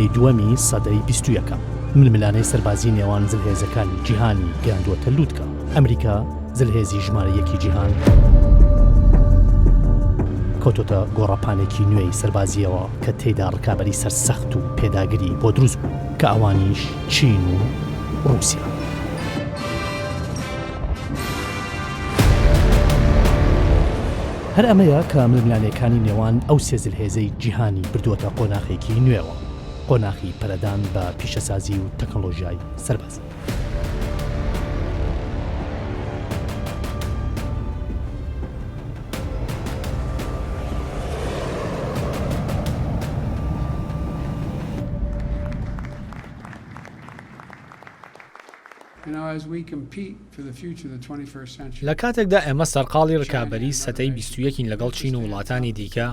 نیوەی دووەمی سەدەی بیستویەکەم، ململانێی سەربازی نێوان زلهێزەکانی جیهانی گەیاندووەتە لووتکە. ئەمریکا، زلهێزی ژمارە یەکی جیهان، کەوتۆتە گۆڕەپانێکی نوێی سەربازییەوە کە تێیدا ڕکابەری سەرسەخت و پێداگری بۆ دروست بوو، کە ئەوانیش چین و ڕووسیا. هەر ئەمەیە کە ململانێکانی نێوان ئەو سێ زلهێزەی جیهانی بردووەتە قۆناخێکی نوێوە، قۆناخی پەرەدان بە پیشەسازی و تەکنەلۆژیای سەربازی. لە کاتێکدا ئێمە سەرقاڵی ڕکابەریی سەدەی بیستویەکین لەگەڵ چین و وڵاتانی دیکە،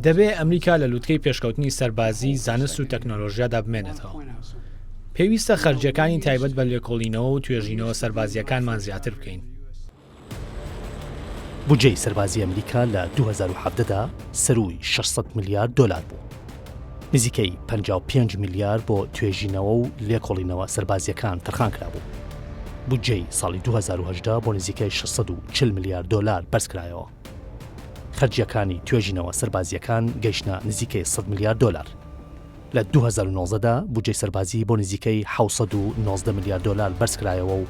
دەبێ ئەمریکا لە لوتکەی پێشکەوتنی سەربازی، زانست و تەکنۆلۆژیادا بمێنێتەوە. پێویستە خەرجییەکانی تایبەت بە لێکۆڵینەوە و توێژینەوە سەربازییەکانمان زیاتر بکەین. بودجەی سەربازی ئەمریکا لە 2017 دا سەرووی 600 ملیار دۆلار بوو. نزیکەی 55 ملیار بۆ توێژینەوە و لێکۆڵینەوە سەربازییەکان تەرخان کرابوو. بودجەی ساڵی 2018 بۆ نزیکەی 640 ملیار دۆلار بەرزکرایەوە. خەرجییەکانی توێژینەوە سەربازییەکان گەیشتە نزیکەی 100 ملیار دۆلار. لە 2019 دا بودجەی سەربازی بۆ نزیکەی 719 ملیار دۆلار بەرزکرایەوە و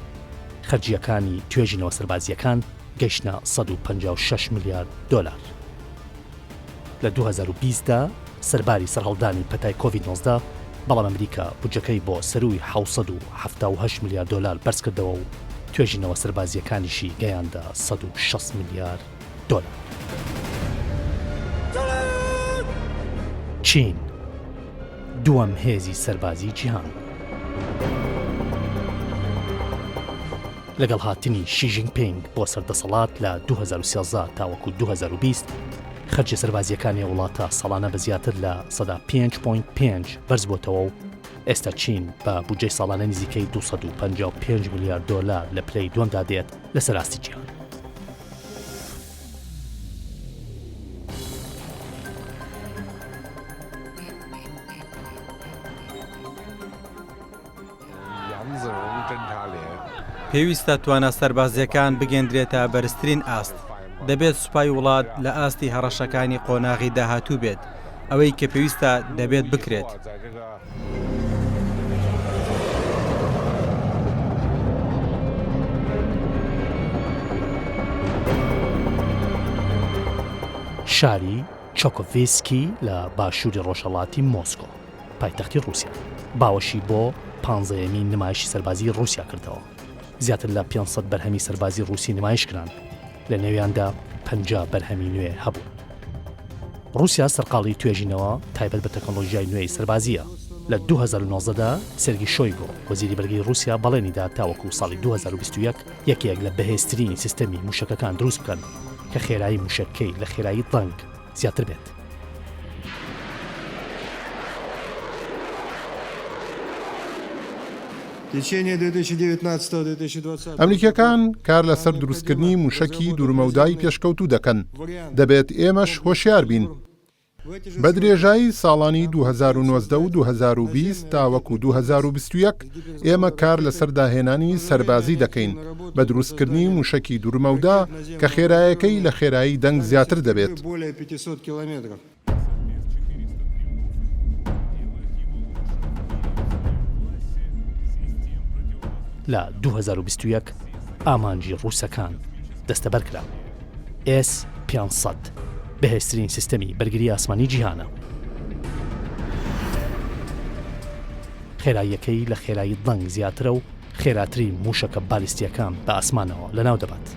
خەرجییەکانی توێژینەوە سەربازییەکان گەیشتە 156 ملیار دۆلار. لە 2020 دا سەرباری سەرهەڵدانی پەتای کۆڤید 19، بەڵام ئەمریکا بودجەکەی بۆ سەرووی 778 ملیار دۆلار بەرزکردەوە و توێژینەوە سەربازییەکانیشی گەیاندە 160 ملیار دۆلار. چین دووەم هێزی سەربازی جیهان لەگەڵ هاتنی شی ژینگ پینگ بۆ سەر دەسەڵات لە 2013 تاوەکو 2020 خەرجیە سەربازیەکانی وڵاتە ساڵانە بە زیاتر لە سەدا 5.5 بەرزبووەتەوە و ئێستا چین بە بودجەی ساڵانە نزیکەی 255 ملیار دۆلار لە پلەی دووەمدا دێت لەسەر ئاستی جیهان. پێویستە توانا سەربازییەکان بگەندرێتە بەرزترین ئاست. دەبێت سوپای وڵات لە ئاستی هەڕەشەکانی قۆناغی داهاتوو بێت. ئەوەی کە پێویستە دەبێت بکرێت. شاری چۆکۆڤیسکی لە باشووری ڕۆژهەڵاتی مۆسکۆ، پایتەختی ڕووسیا، باوەشی بۆ پانزەیەمین نمایشی سەربازیی ڕووسیا کردەوە. زیاتر لە 500 بەرهەمی سەربازی ڕووسی نمایش کران، لە نێویاندا 50 بەرهەمی نوێ هەبوون. ڕووسیا سەرقاڵی توێژینەوە تایبەت بە تەکنۆلۆژیای نوێی سەربازییە. لە 2019 دا سێرگی شۆیگۆ، وەزیری بەرگری ڕووسیا بەڵێنی دا تاوەکو ساڵی 2021 یەکێک لە بەهێزترین سیستەمی مووشەکەکان دروست بکەن کە خێرایی مووشەکەی لە خێرایی دەنگ زیاتر بێت. ئەمریکییەکان کار لەسەر دروستکردنی مووشەکی دوورمەودای پێشکەوتوو دەکەن، دەبێت ئێمەش هۆشیار بین. بە درێژایی ساڵانی 2019 و 2020 تاوەکو 2021 ئێمە کار لەسەر داهێنانی سەربازی دەکەین بە دروستکردنی مووشەکی دوورمەودا کە خێرایەکەی لە خێرایی دەنگ زیاتر دەبێت. لە 2021 ئامانجی ڕووسەکان دەستەبەر کرا. ئێس 500 بەهێزترین سیستەمی بەرگری ئاسمانی جیهانە. خێراییەکەی لە خێرایی دەنگ زیاترە و خێراترین مووشەکە بالیستییەکان بە ئاسمانەوە لەناو دەبات.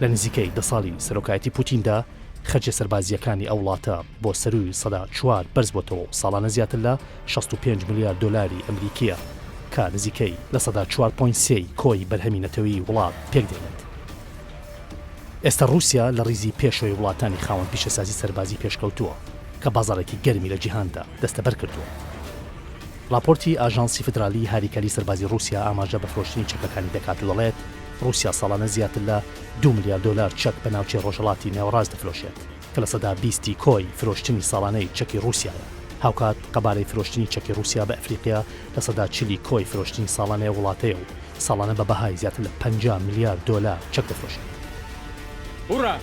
لە نزیکەی دە ساڵی سەرۆکایەتی پوتیندا خەرجیە سەربازییەکانی ئەو وڵاتە بۆ سەرووی 4% بەرزبووەتەوە و ساڵانە زیاتر لە 65 ملیار دۆلاری ئەمریکییە کە نزیکەی 4.3% ی کۆی بەرهەمی نەتەوەیی وڵات پێکدێنێت. ئێستا ڕووسیا لە ڕیزی پێشەوەی وڵاتانی خاوەن پیشەسازی سەربازی پێشکەوتووە کە بازاڕێکی گەرمی لە جیهاندا دەستەبەر کردووە. ڕاپۆرتی ئاژانسی فیدرالی هاریکاری سەربازی ڕووسیا ئاماژە بە فرۆشتنی چەکەکانی دەکات و دەڵێت، ڕووسیا ساڵانە زیاتر لە دوو ملیار دۆلار چەک بە ناوچەی ڕۆژهەڵاتی نێوەڕاست دەفرۆشێت کە 20% ی کۆی فرۆشتنی ساڵانەی چەکی ڕووسیایە. هاوکات قەبارەی فرۆشتنی چەکی ڕووسیا بە ئەفریقیا 40% کۆی فرۆشتنی ساڵانەی وڵاتەیە و ساڵانە بە بەهای زیاتر لە 50 ملیار دۆلار چەک دەفرۆشێت. Ура!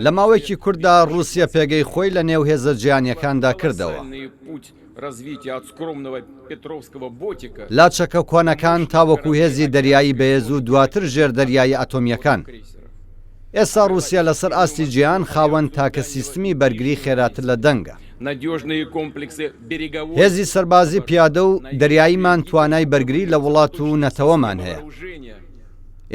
لە ماوەیەکی کورتدا ڕووسیە پێگەی خۆی لە نێو هێزە جیهانییەکاندا کردەوە. لە چەکە کۆنەکان تاوەکو هێزی دەریایی بەهێز و دواتر ژێردەریاییە ئەتۆمییەکان. ئێستا ڕووسیا لەسەر ئاستی جیهان خاوەن تاکە سیستمی بەرگری خێراتر لە دەنگە. هێزی سەربازی پیادە و دەریاییمان توانای بەرگری لە وڵات و نەتەوەمان هەیە.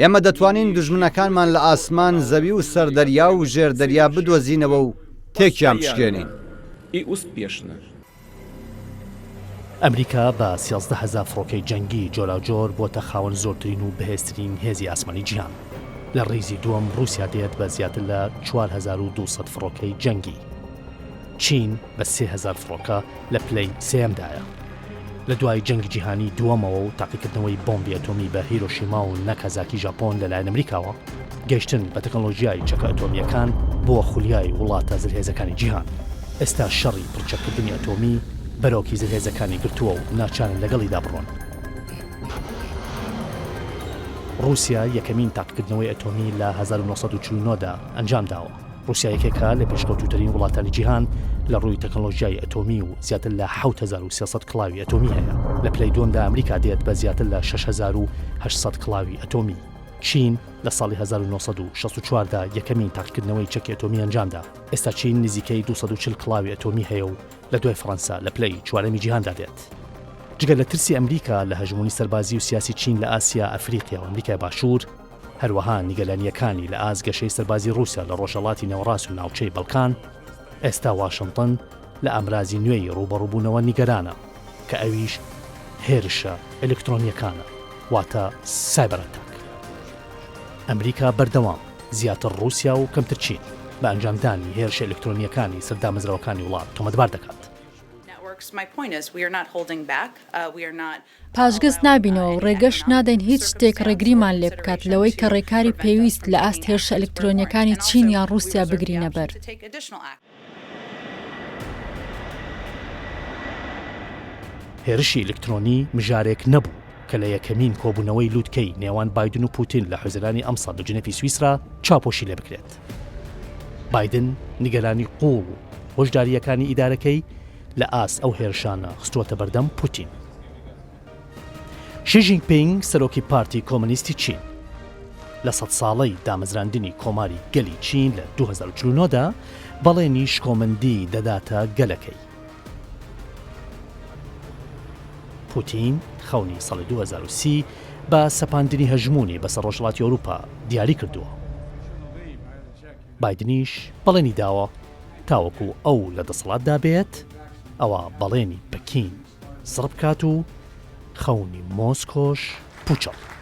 ئێمە دەتوانین دوژمنەکانمان لە ئاسمان، زەوی و سەر دەریا و ژێر دەریا بدۆزینەوە و تێکیان بشکێنین. ئەمریکا بە 13 هەزار فڕۆکەی جەنگی جۆراوجۆر بۆتە خاوەن زۆرترین و بەهێزترین هێزی ئاسمانی جیهان. لە ڕیزی دووەم ڕووسیا دێت بە زیاتر لە 4200 فڕۆکەی جەنگی. چین بە 3000 فڕۆکە لە پلەی سێیەمدایە. لە دوای جەنگی جیهانی دووەمەوە و تاقیکردنەوەی بۆمبی ئەتۆمی بە هیرۆشیما و ناکازاکی ژاپۆن لەلایەن ئەمریکاوە، گەیشتن بە تەکنەلۆژیای چەکە ئەتۆمییەکان بووە خولیای وڵاتە زلهێزەکانی جیهان. ئێستا شەڕی پڕچەککردنی ئەتۆمی بەرۆکی زلهێزەکانی گرتووە و ناچارن لەگەڵیدا بڕۆن. ڕووسیا یەکەمین تاقیکردنەوەی ئەتۆمی لە 1949 دا ئەنجامداوە. ڕووسیا یەکێکە لە پێشکەوتووترین وڵاتانی جیهان لە ڕووی تەکنەلۆژیای ئەتۆمی و زیاتر لە 7300 کڵاوی ئەتۆمی هەیە. لە پلەی دووەمدا ئەمریکا دێت بە زیاتر لە 6800 کڵاوی ئەتۆمی. چین لە ساڵی 1964 دا یەکەمین تاقیکردنەوەی چەکی ئەتۆمی ئەنجامدا. ئێستا چین نزیکەی 240 کڵاوی ئەتۆمی هەیە و لە دوای فەڕەنسا لە پلەی چوارەمی جیهاندا دێت. جگە لە ترسی ئەمریکا لە هەژموونی سەربازی و سیاسی چین لە ئاسیا، ئەفریقیا و ئەمریکای باشوور، هەروەها نیگەرانییەکانی لە ئاست گەشەی سەربازی ڕووسیا لە ڕۆژهەڵاتی نێوەڕاست و ناوچەی بەڵکان، ئێستا واشنتن لە ئامرازی نوێی ڕووبەڕووبوونەوە نیگەرانە کە ئەویش هێرشە ئەلکترۆنییەکانە واتە cyber attack. ئەمریکا بەردەوام زیاتر ڕووسیا و کەمتر چین بە ئەنجامدانی هێرشە ئەلکترۆنییەکانی سەر دامەزراوەکانی وڵات تۆمەتبار دەکات. پاشگەز نابینەوە و ڕێگەش نادەین هیچ شتێک ڕێگریمان لێ بکات لەوەی کە ڕێکاری پێویست لە ئاست هێرشە ئەلکترۆنییەکانی چین یان ڕووسیا بگرینە بەر. هێرشی ئەلکترۆنی مژارێک نەبوو کە لە یەکەمین کۆبوونەوەی لووتکەی نێوان بایدن و پوتین لە حوزەیرانی ئەمساڵ لە جنێفی سویسرا چاوپۆشی لێ بکرێت. بایدن نیگەرانی قووڵ و هۆشدارییەکانی ئیدارەکەی لە ئاست ئەو هێرشانە خستووەتە بەردەم پوتین. شی ژینگ پینگ سەرۆکی پارتی کۆمۆنیستی چین لە سەدساڵەی دامەزراندنی کۆماری گەلی چین لە 2049 دا بەڵێنی شکۆمەندی دەداتە گەلەکەی. پوتین خەونی ساڵی 2030 بە سەپاندنی هەژموونی بەسەر ڕۆژهەڵاتی ئەوروپا دیاری کردووە. بایدنیش بەڵێنی داوە تاوەکو ئەو لە دەسەڵاتدا بێت ئەوا بەڵێنی پەکین سڕ بکات و خەونی مۆسکۆش پوچەڵ.